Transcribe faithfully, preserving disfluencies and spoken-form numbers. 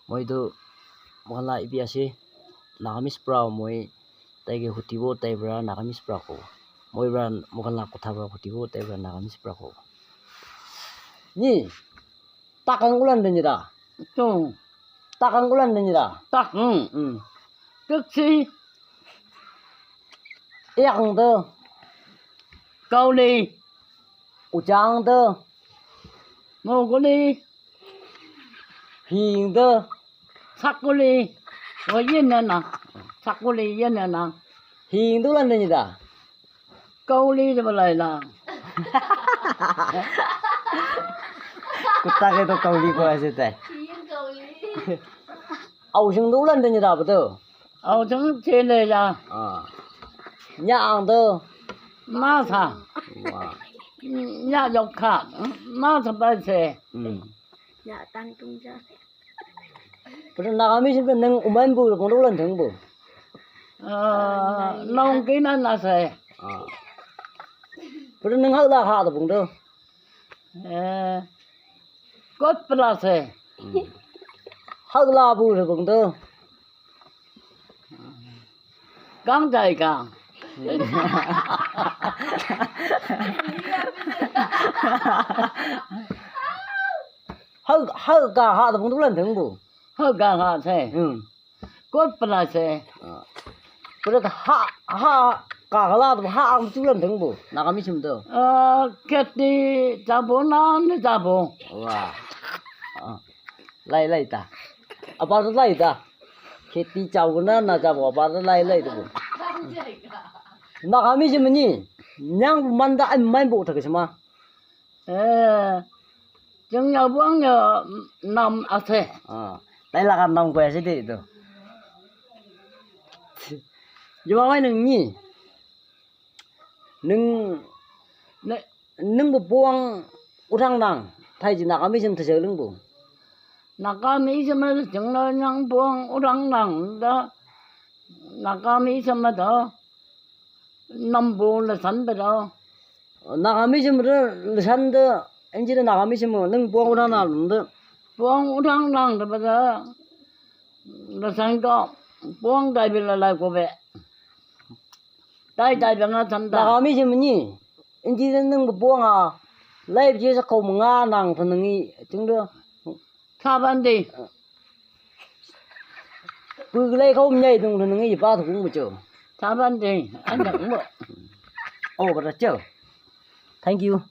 Moi tu moikhan la ipi ase, Nagamese pra moi taike hutibo, tai pra Nagamese pra kobo. Moi pra moikhan la kotha pra hutibo, tai pra Nagamese pra kobo. Ni, takang ulan de ni da. Tu. Takang ulan de ni da. Takang. Hmm. Taksi. Yang de. Kauli. Ujang de. Moguli. Hing de. Sakuli. Wa yin na na. Sakuli yin na na. Hing de ulan de ni da. Kauli de balai la. Kutta ke to Kauli ko ase tai. Au jing de ulan de ni da ba de. Au jing che le ya. Ah. Nya ang de. Ma sa. Wa. Nya yok kha. Ma sa ba se. Hmm. Ya tang tung ja. Pero Nagamese nang uman bu, bung do lan thang bu. Ah, nong kina na se. Ah. Pero nang hak la ha da bung do. Eh, kot pla se. Hmm. Hak la bu le bung do. Kang jai kang. Hak, hak ka ha da bung do lan thang bu. Hak ka ha se. Hmm. Kot pala se. Ah. Pura ha, ha, ka hala tu ha ang tu lan thang bu. Nagamese mi tu. Ah, kheti jabo na ne jabo. Wa. Ah. Lai, lai ta. Apa tu lai ta. Kheti jabo na na jabo. Apa tu lai, lai tu bu. Nagamese mi ni. Nyang man da ai man bu ta ke sama. Eh, jeng ya buang ya nam ase. Ah, tai laga nam koi ase de itu. Jua wai nang ni. Nang, ne, nang bu buang urang nang. Tai ji Nagamese mi thajau nang bu. Nagamese mi jeng la nang buang urang nang da. Nagamese mi da. Nambu lasan beda. Nagamese mi re lasan de, enji de Nagamese mi, nang buang urang nang de. Buang urang nang de beda. Lasan ko, buang dai bela lai ko be. Dai dai bela san da. Nagamese mi ni, enji de nang buang a, lai je sa ko nga nang de nang i, chung de. Thaban de. Pu lai ko nyai dung dung ngi ba thung mu cho. Thaban de. An da mo. Oh, ba cho. Thank you.